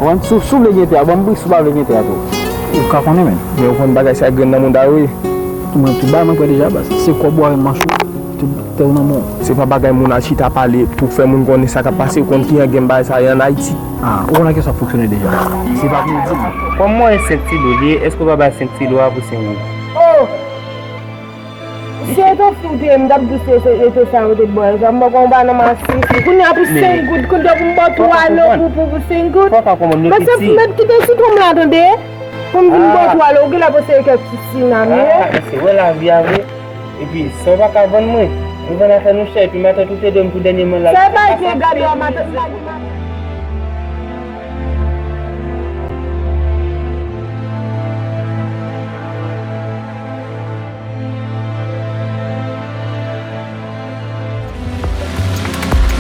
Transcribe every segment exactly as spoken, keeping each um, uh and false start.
Ban m sou, sou vle gen tè a, ban m bri, sou pa vle gen tè a tou. Ou ka konnen, men. Men ou konn bagay sa grenn nan moun ta yo ye. Mwen tout bagay mwen prè deja, baz. Se kòb ou avè manch ou, tout tè ou nan men w. Se pa bagay moun al chita pale pou fè moun konnen sa k ap pase, ou konn kijan gen bagay sa ye ann Ayiti. Ah, ou konnen kijan sa fonksyone deja. Se pa pou di m. Kòm mwen e senk kilo li ye, èske w pa bay senk kilo a pou senk goud? Oh! Si e te fi w te ye, m t ap di w se, se, e te sa yo te ba w. Sa m poko yon ba nan masi. Kounye a pou senk goud, kounye a pou m ba w twa lo pou, pou, pou senk goud. Fò w ka konprann yo piti. Mèt kite sitwon m la tande. Pou m vin ba w twa lo, ou genlè panse e kèk ti sinam ye. Ah, mesye, wè lavi a vre. Epi, san w pa ka vann mwen, nou vann afè nou chè, epi matant ou te dwe m pou dènyèman la. Sa e bay gen gade a matant la.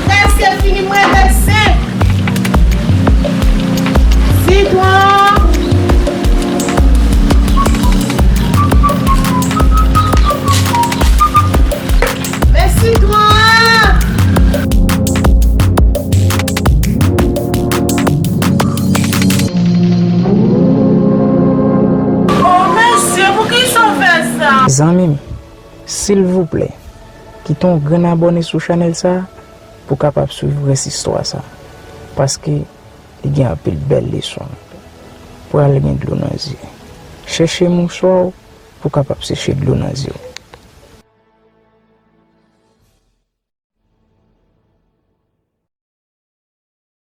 Prèske fini, m rete senk. Sitwon. Men sitwon an. Oh, mesye, poukisa w fè sa? Zanmi m, silvouplè, kite yon grenn abòne sou chanèl sa pou w kapab swiv rès istwa sa. Paske li gen anpil bèl leson. Pral gen dlo nan zye. Chèche mouswa w pou w kapab seche dlo nan zye w.